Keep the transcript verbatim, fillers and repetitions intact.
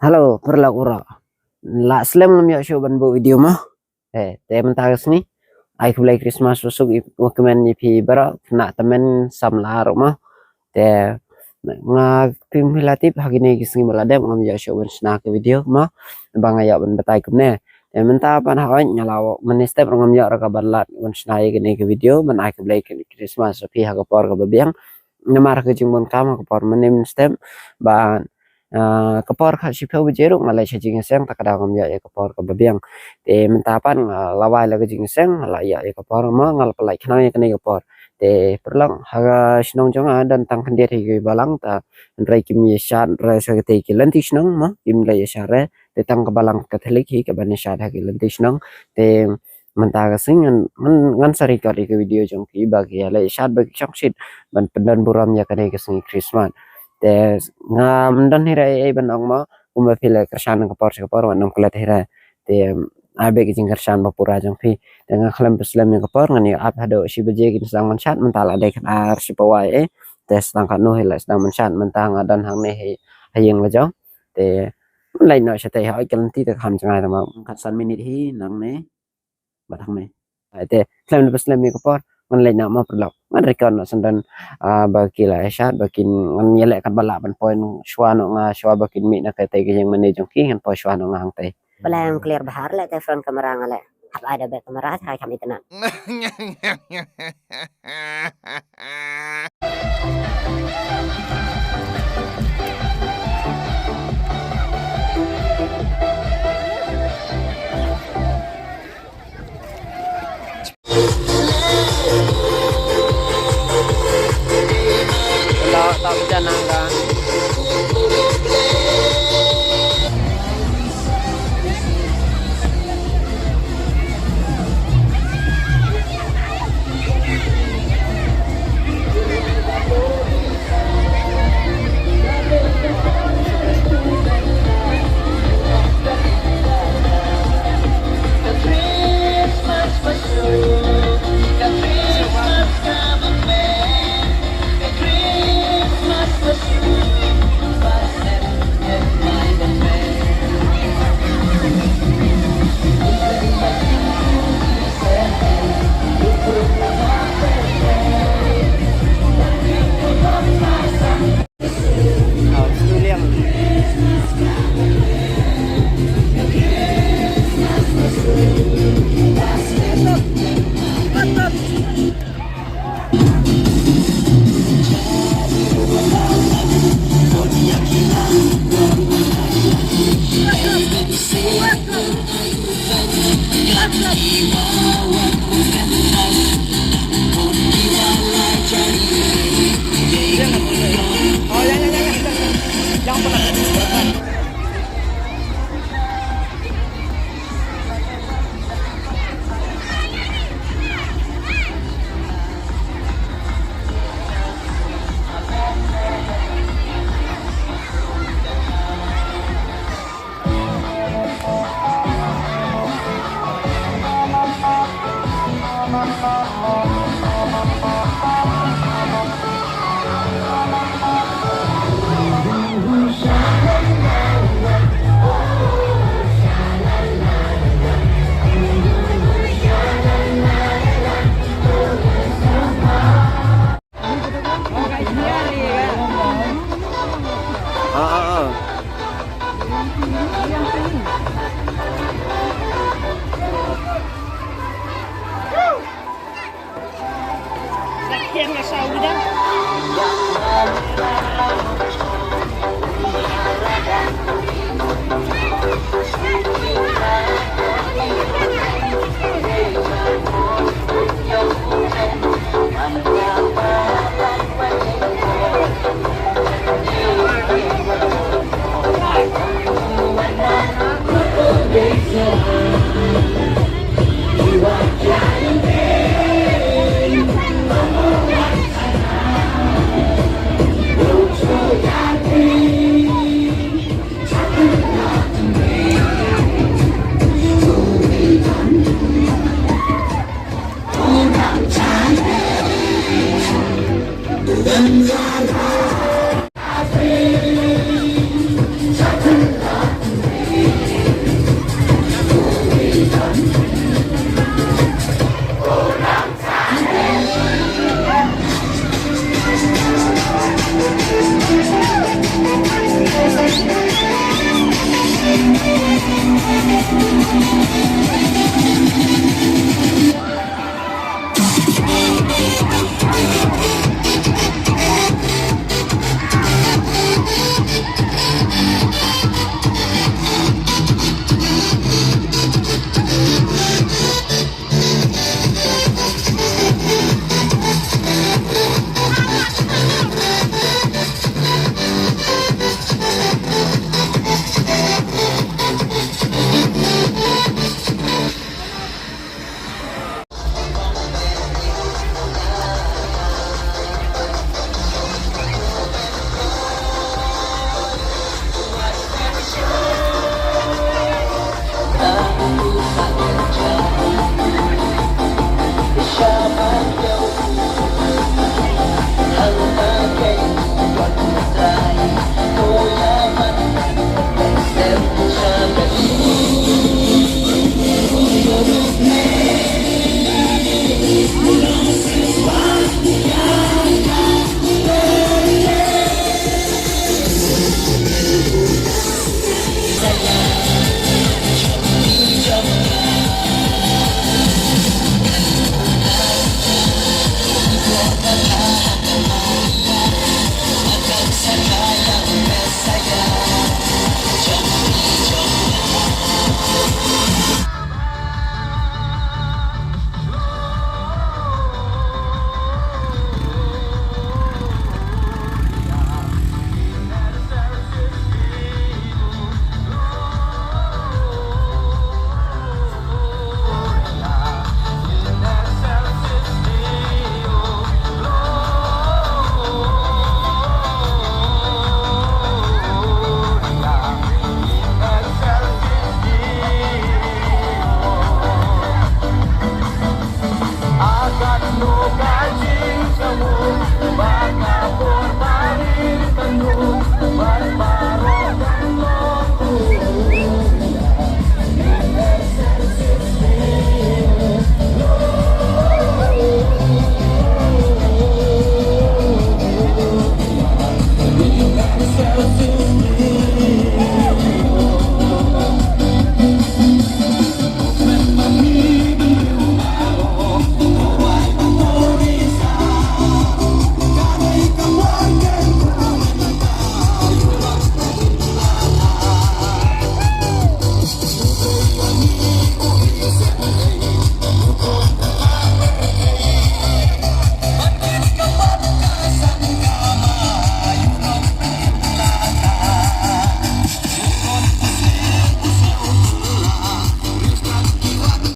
Hello, paralok baroh. La slem ngam ïoh shuh ban buh video mo. Eh, te mynta ka sngi ai khublei Christmas suk suk ïa u kmen ïa phi baroh, khynnah tymmen samla ruh mo. Te nga, phi la tip ha kine ki sngi ba la dep ngam ïoh shuh ban shna ka video mo. Ba nga ïoh ban batai kumne. Te mynta pat hooid nga la, mynne step ruh ngam ïoh ruh ka ban lad ban shna ïa kine ki video ban ai khublei Christmas ïa phi ha ka por kaba biang. Namar ka jingdonkam ha ka por mynne mynstep ba, ah, ka por khat shiphew baje ruh nga leit sha jingïaseng, ta ka daw ngam ïoh ïa ka por kaba biang. Te mynta pat nga la wai la ka jingïaseng, nga la ïoh ïa ka por, mo, nga la pynlait khnang ïa kane ka por. Te paralok, ha ka shnong jong nga don tang khyndiat hi ki balang, ta hynrei kim ïashad re sha katei ki lynti shnong, mo, kim leit ïashad re. Te tang ka balang Katholik hi kaban ïashad ha ki lynti shnong. Te mynta ka sngi ngan, ngan, ngan sa record ïa ka video jong ki ba ki ïaleh shad ba ki shong shit ban pyndon burom ïa kane ka sngi Christmas. Te ngam don hi ruh ei ei ban ong mo, kumba phi la kyrshan ka por sha ka por wat nym klet hi ruh. Te ai beit ka jingkyrshan ba pura jong phi. Te nga khlem pynslem ïa ka por, ngan ïa ap haduh shi baje kin sdang ban shad, mynta la dei khatar shi pawai eh. Te sdang katno hi la sdang ban shad, mynta nga don hangne hi ha ïing la jong. Te leit noh shatei ha ka lynti te kham jngai tang ba khatsan minit hi nangne. Bad hangne. Ai te khlem da pynslem ïa ka por, ngan leit noh mo paralok. Ngan record noh shen don, ah, ba ki la ïashad, ba kin, ngan ïaleh katba lah ban poi shuwa noh nga, shuwa ba kin mih na katei ka ïing mane jong ki, ngan poi shuwa noh nga hangtei. Balei ym clear bha leh te front camera nga leh. Hap ai da back camera tharai kham itynnad.